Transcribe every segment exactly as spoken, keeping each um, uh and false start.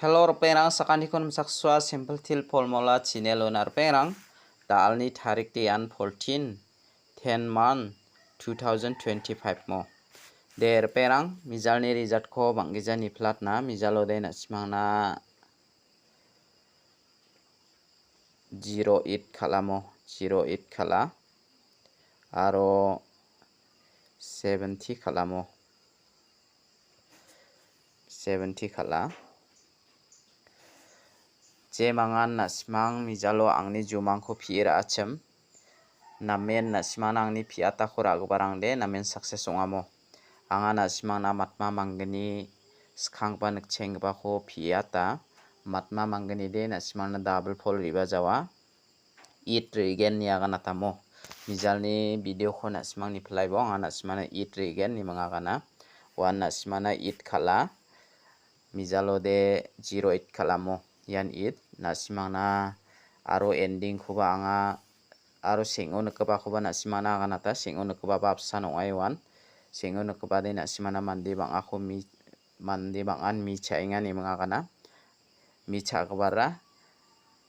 Hello, ripengrang, sakantikon misaksua simple til polmola chinelo na ripengrang. Dalni tarik de ian fourteen, ten month, two thousand twenty-five mo. De ripengrang, mijalni result-ko bang·gija niplatna, mijalo de na·simangna zero eight kal·amo, zero eight kal·a. Aro seventy kal·amo. Seventy kal·a. Jemangan na·simang mijalo angni jumangko pi·e ra·achim. Namen na·simangna angni pi·atako ra·giparangde namen success ong·amo. Anga na·simangna matma manggni skanggipa nikchenggipako pi·ata. Matma manggnide na·simangna double fold re·bajawa. Eight re·gen ine aganatamo. Mijalni video-ko na·simangni pilaibo anga na·simangna eight re·gen ine mingagana. Uan na·simangna eight kal·a. Mijalode zero eight kal·amo. Ian eight. Na·simangna aro ending-koba anga aro seng·o nikgipakoba na·simangna aganata. Seng·o nikgipaba apsan ong·ai uan. Seng·o nikgipade na·simangna mande bang·ako mi-, mande bang·an mi cha·enga ine mingagana. Mi cha·gipara,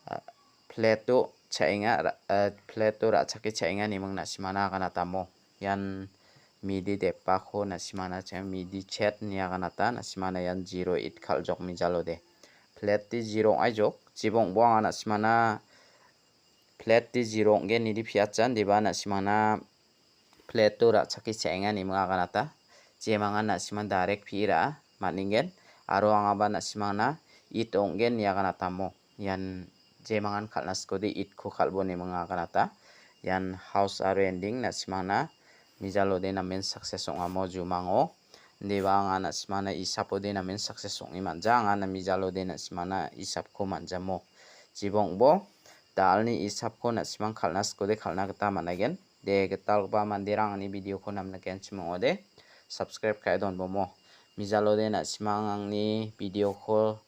ah, plate-o cha·enga, ra-, ah, plate-o ra·chake cha·enga ine ming na·simangna aganatamo. Ian midi depako na·simangna cha-, midi chet ine aganata, na·simangna ian zero eight kal·jok mijalode. Plate-de zero ong·aijok, jibongbo anga na·simangna plate-de zero ong·gen ine pi·atjan, deba na·simangna plate-o ra·chake cha·enga ine ming aganata. Jemangan na·simang direct pi·e ra·a man·engen. Aro angaba na·simangna eight ong·gen ine aganatamo. Ian jemangan kal·na sikode eight-ko kal·bo ine ming aganata. Ian house aro ending na·simangna mijalode namen success ong·amo jumango. Indiba anga na·simangna isapode namen success ong·e man·ja. Anga na mijalode na·simangna isapko man·jamo. Jibongbo dalni isapko na·simang kal·na sikode kal·na gita man·aigen. De, gitalgipa manderang angni video-ko namnikenchim ong·ode, subscribe ka·e donbomo. Mijalode na·simang angni video-ko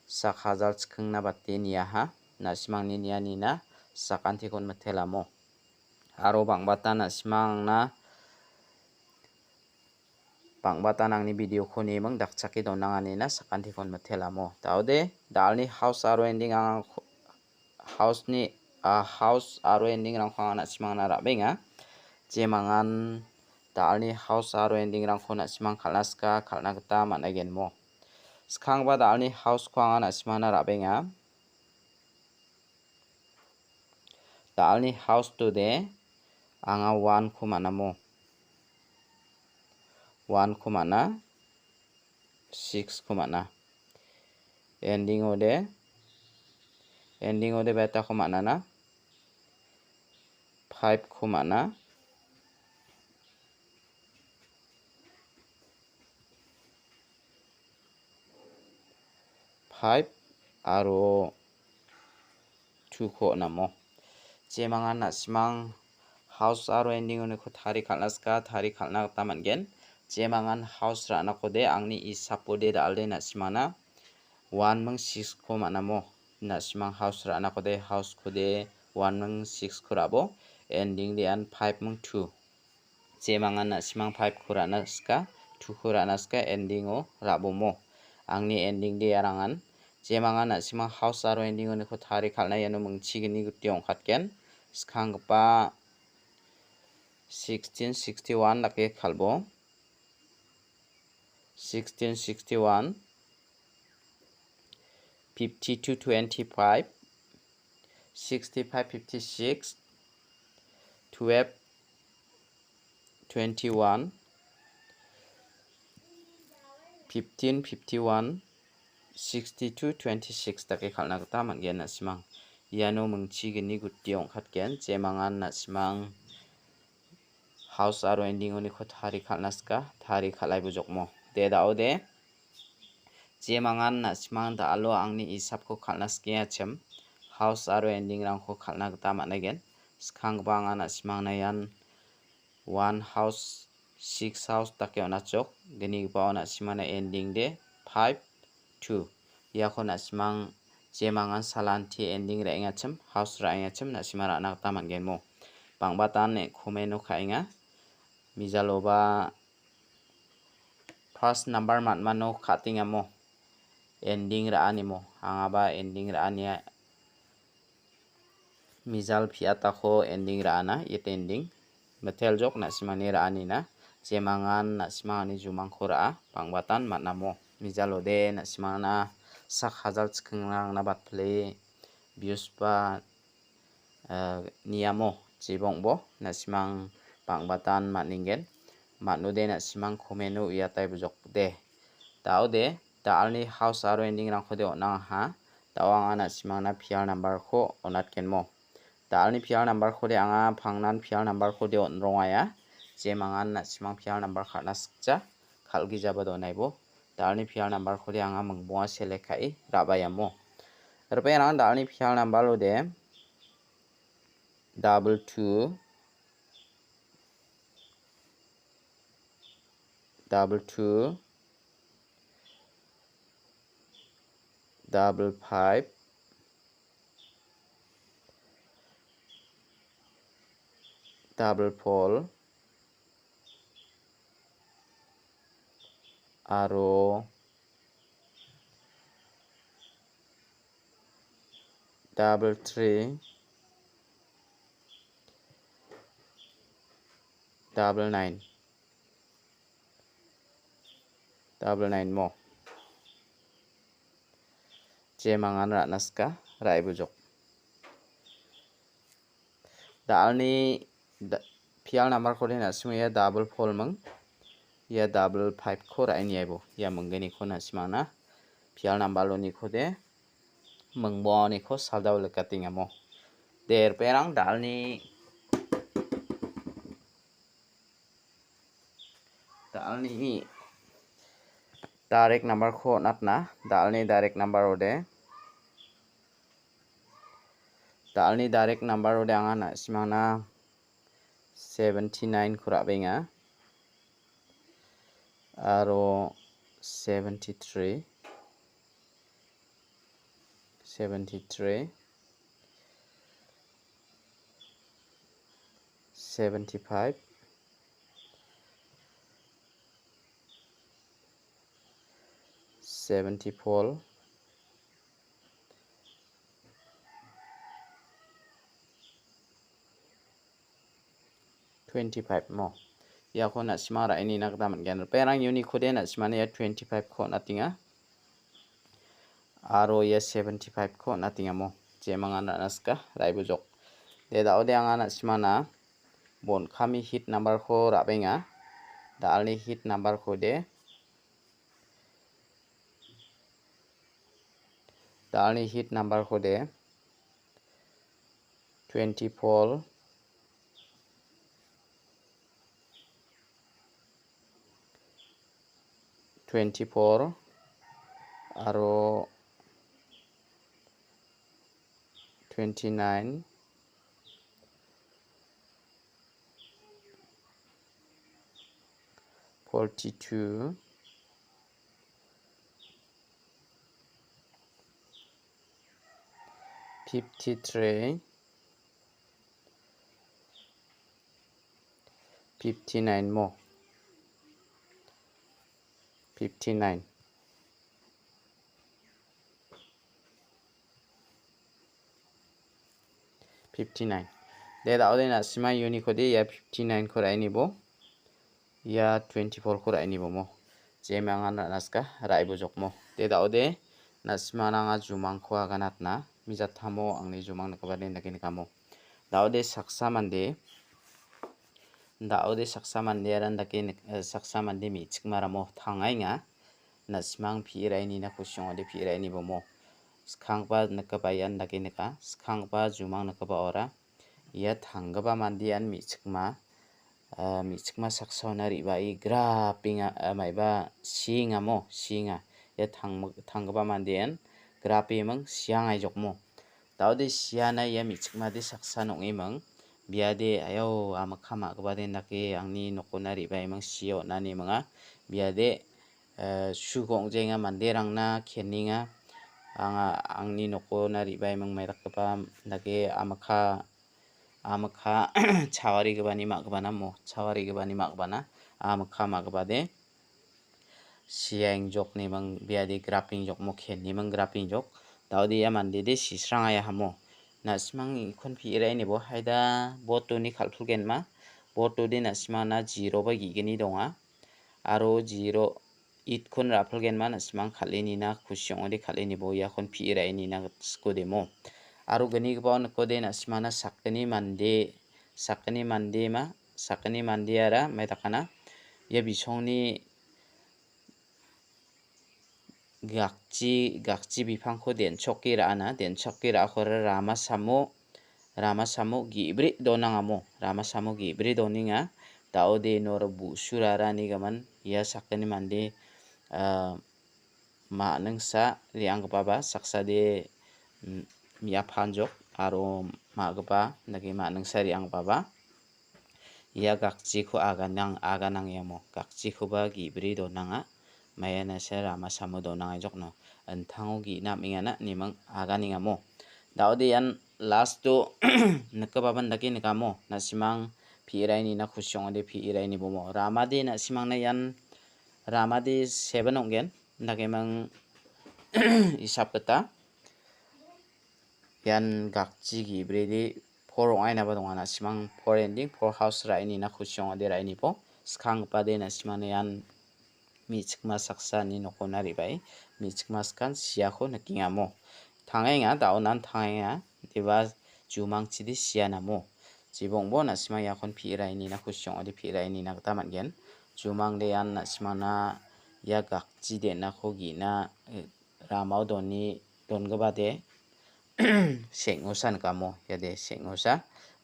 sak hajal chikingna bate niaha. Na·simangni nianina sakantikon mitelamo. Aro bang·bata na·simang angna bang·batan angni video-ko neming dakchake donanganina sakantikon mitelamo. Daode, dalni house aro ending anga ko-, house-ni, ah, house aro ending-rangko anga na·simangna ra·benga. Jemangan dalni house aro ending-rangko na·simang kal·na sika, kal·na gita man·aigenmo. Skanggipa dalni house-ko anga na·simangna ra·benga. Dalni house-tode anga one-ko man·amo. One-ko man·a, six-ko man·a. Ending-ode, ending-ode betako man·ana. Five-ko man·a. Five aro two-ko on·amo. Jemangan na·simang house aro ending-oniko tari kal·na sika, tari kal·na gita man·gen. Jemangan house ra·nakode angni isapode dal·de na·simangna one ming six-ko man·amo. Na·simang house ra·nakode house-kode one ming six-ko ra·bo. Ending-de an five ming two. Jemangan na·simang five-ko ra·na sika, two-ko ra·na sika, ending-o ra·bomo. Angni ending-de iarangan. Jemangan na·simang house aro ending-oniko tari kal·na iano mingchigni guti ong·katgen. Skanggipa sixteen sixty-one dake kal·bo. Sixteen sixty-one, fifty-two twenty-five, sixty-five fifty-six, twelve twenty-one, fifteen fifty-one, sixty-two twenty-six dake kal·na gita man·gen na·simang. Iano mingchigni guti ong·katgen, jemangan na·simang house aro ending-oniko tari kal·na sika, tari kal·ai bojokmo. De, da·ode. Jemangan na·simang da·alo angni isapko kal·na sikengachim. House aro ending-rangko kal·na gita man·aigen. Skanggipa anga na·simangna ian one house, six house dake on·achok. Gnigipao na·simangna ending-de five, two. Iako na·simang jemangan salanti ending ra·engachim, house ra·engachim na·simang ra·na gita man·genmo. Bang·batan comment-o ka·enga. Mijaloba first number man·mano ka·tengamo. ending ra·animo, angaba ending ra·ania. Mejal piatako ending ra·ana, it ending. Miteljok na·simangni ra·anina, jemangan na·simangni jumangko ra·a, bangbatan man·amo. Mejalode na·simangna sak hajal chikingrangna batpile, biusba, eh, niamo, jibongbo, na·simang bangbatan man·engen. Man·ode na·simang komeno uiatai bujokde. Daode, da·alni house aro ending-rangkode on·angaha. Da·o anga na·simangna pial number-ko on·atgenmo. Da·alni pial number-kode anga pangnan pial number-kode on·rongaia. Jemangan na·simang pial number ka·na sikja, kal·gijaba donaibo. Da·alni pial number-kode anga mingbonga select ka·e ra·baiamo. Ripengrang da·alni pial number-ode double two, double two, double five, double four, aro double three, double nine, double nine mo. Jemangan ra·na sika, ra·e bujok. Da·alni da-, pial number-kode na·simo ia double four ming. Ia double five-ko ra·e niaibo. Ia minggeniko na·simangna pial number-onikode mingbonganiko saldao likatengamo. Derperang da·alni, da·alni direct number-ko on·atna, da·alni direct number-ode, da·alni direct number-ode anga na·simangna seventy-nine-ko ra·benga. Aro seventy-three, seventy-three, seventy-five, seventy-four, twenty-five mo. Iako na·sima ra·e nina gita man·gen. Ripengrang unit-kode na·simani ia twenty-five-ko on·atenga. Aro ia seventy-five-ko on·atengamo. Jemangan ra·na sika, ra·e bujok. De, da·ode anga na·simana bon kami hit number-ko ra·benga. Da·alni hit number-kode, da·alni hit number-kode twenty-four, twenty-four aro twenty-nine, forty-two, fifty-three, fifty-nine mo. Fifty-nine. Fifty-nine. De, da·ode na·sima unit-kode ia fifty-nine-ko ra·e nibo. Ia twenty-four-ko ra·e nibo mo. Jemangan ra·na sika, ra·e bujok mo. De, da·ode na·simana anga jumangko aganatna. Mijatamo angni jumang nikgipa den dake nikamo. Da·ode saksa mande, da·ode saksa mande aran dake nik-, eh, saksa mande me·chikmaramo tangaenga. Na·simang pi·raini na kusi ong·ode pi·raini bomo. Skanggipa nikgipa ian dake nika. Skanggipa jumang nikgipa ora. Ia tanggipa mandean me·chikma, ah, me·chikma saksaona re·bae grapenga, ah, maiba siengamo, sienga. Ia tang-, tanggipa mandean grapeming siangaijokmo. Da·ode siana ia me·chikmade saksa nong·eming. Biade, ayau, amikha ma·gipa den dake angni nokona re·baeming sie on·a ineminga. Biade, eh, suko ong·jaenga manderangna kenenga. Anga angni nokona re·baeming maidakgipa dake amikha, amikha chawarigipani ma·gipana mo, chawarigipani ma·gipana, amikha ma·gipade. siaengjok nemang biade grapingjok mo ken nemang grapingjok. Daode ia mandede sisrang aia hamo. Na·simang ikon pi·irainibo haida botoni kal·pilgenma. Botode na·simangna zero ba ge·gni donga. Aro zero eight-kon ra·pilgenma na·simang kal·enina kusi ong·ode kal·enibo iakon pi·irainina sikode mo. Aro gnigipao nikode na·simangna sakgni mande, sakgni mande ma, sakgni mandeara mai dakana. Ia bisongni gakchi, gakchi bipangko den·choke ra·ana, den·choke ra·akora rama samo, rama samo ge·bri donangamo, rama samo ge·bri doninga. Daode noro bu·suraranigimin ia sakgni mande, ah, ma·ningsa re·anggipaba, saksade, mm, miapanjok aro ma·gipa dake ma·ningsa re·anggipaba. Ia gakchiko aganang-, aganangiamo, gakchikoba ge·bri donanga. Maianasa rama samo donangaijokno. Intango ge·na am·engana neming aganengamo. Daode ian last-o nikgipaban dake nikamo. Na·simang pi·irainina kusi ong·ode pi·irainibomo. Ramade na·simangna ian ramade seven ong·gen. Dakemang isap gita. Ian gakchi ge·brede four ong·ainaba donga. Na·simang four ending, four house ra·enina kusi ong·ode ra·enibo. Skanggipade na·simangna ian me·chikma saksani nokona re·bae me·chikma skan siako nikengamo. Tangaenga, daonan tangaenga, deba jumangchide sianamo. Jibongbo na·simang iakon pi·raenina kusi ong·ode pi·raenina gita man·gen. Jumangde ian na·simangna ia gakchi den·ako ge·na, eh, ramao doni dongipade seng·osa nikamo, iade seng·osa.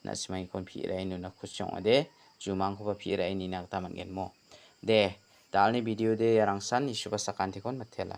Na·simang iakon pi·raenina kusi ong·ode jumangkoba pi·raenina gita man·genmo. De, dalni video de iarangsan isuba sakantikon mitela.